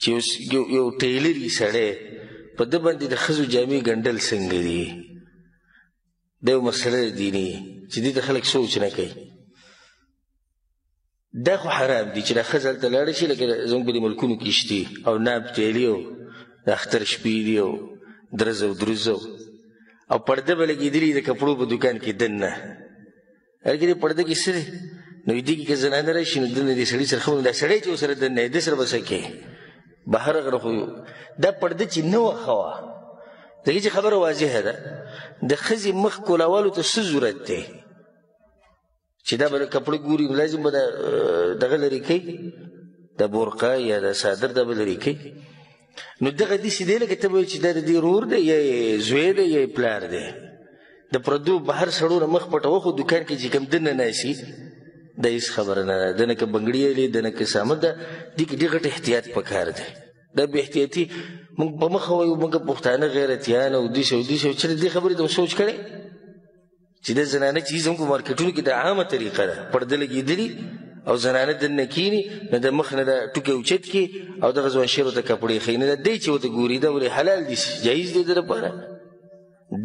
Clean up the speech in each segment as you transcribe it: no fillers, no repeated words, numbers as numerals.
چې یو ټیلري سړی په ده باندې د ښځو جامې ګنډل څنګه دي؟ دا یو مسله ده دیني چې دې ته خلک سوچ نه کوي. دا خو حرام دي چې دا ښځه هلته لاړه شي، لکه زموږ په دې ملکونو کې شتي او ناب تیلي او د اختر شپې دي او درز او دروز او پرده به لګېدلي د کپړو په دوکان کې دننه. هلکه دې پرده کې څه دی؟ نو دې کې که زنانه راشي نو دننه دې سړي سره ښه، دا سړی چې ورسره دننه دی ده سره به څه کوې؟ بهر غره خو دا پرده چې نه وه ښه وه، ځکه چې خبره واضحه ده، د ښځې مخ کولاوالو ته څه ضرورت دی چې دا به کپړه ګوري؟ نو لازم به دغه لرې کوي، د برقه یا د څادر دا به لرې کوي. نو دغه داسې دی لکه ته به وایې چې دا د دې ورور دی یا یې زوی دی یا یې پلار دی. د پردو بهر سړو نه مخ پټوه، خو دوکان کې چې کوم دننه ناسي دا هېڅ خبره نه ده. دنه که بنګړي یې دنه که سامه ده، دې کې ډېر غټ احتیاط پکار دی. دا بې احتیاطي موږ په مخه وایو، موږ پښتانه غیرتیان او داسې او داسې، چېرې دې خبرې ته مو سوچ کړی چې دا زنانه چې زموږ په مارکیټونو کې د عامه طریقه ده، پرده لګېدلي او زنانه دننه کښېني، نو د مخ نه دا ټوکی اوچت کړي او دغه ځوان شعرو ته کپړې ښیي، نو دا دی چې ورته ګوري دا ولې حلال دي، جایز دی ده لپاره.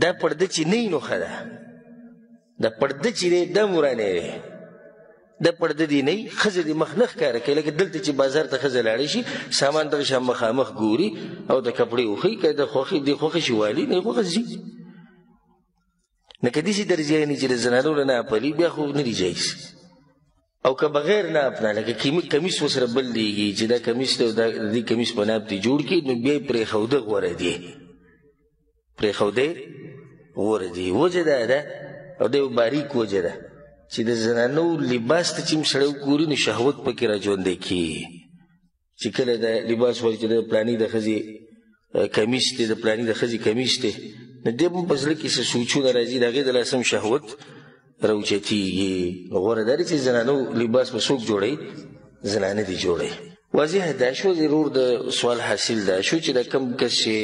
دا پرده چې نه وي نو ښه ده، دا پرده چې دی دا مورانی دی، دا پرده دې نه وي، ښځه دې مخ نه ښکاره کوي. لکه دلته چې بازار ته ښځه لاړه شي، سامان دغه شان مخامخ ګوري او د کپړې وښیي، که د خوښې دې خوښه شي والي، نه یې خوښه ځي. نه که داسې درزیانې چې د زنانو له نه اپلي بیا خو نه دي جایز. او که بغیر ناپ نه، لکه کمیس ورسره بل دیږي چې دا کمیس دی او دا د دې کمیس په ناپ دې جوړ کړي، نو بیا یې پرېښوده غوره دي، پرېښودی غوره دي. وجه دا ده، او دا یو باریک وجه ده چې د زنانو لباس ته چې هم سړی وګوري نو شهوت پکې را ژوندی کېږي. چې کله د لباس وایي چې د پلاني د ښځې کمیس دی، د پلاني د ښځې کمیس دی، نو دی هم په زړه کې څه سوچونه راځي، د هغې د لاسه هم شهوت راوچتېږي. نو غوره دا دی چې زنانو لباس به څوک جوړوي؟ زنانه دې جوړوي. واضح دا شو ضرور د سوال حاصل دا شو چې د کم کس چې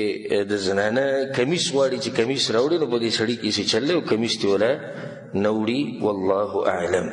د زنانه کمیس غواړي چې کمیس راوړي، نو په دې سړي کې څه چل دی او کمیس دې ولا نه وړي. والله اعلم.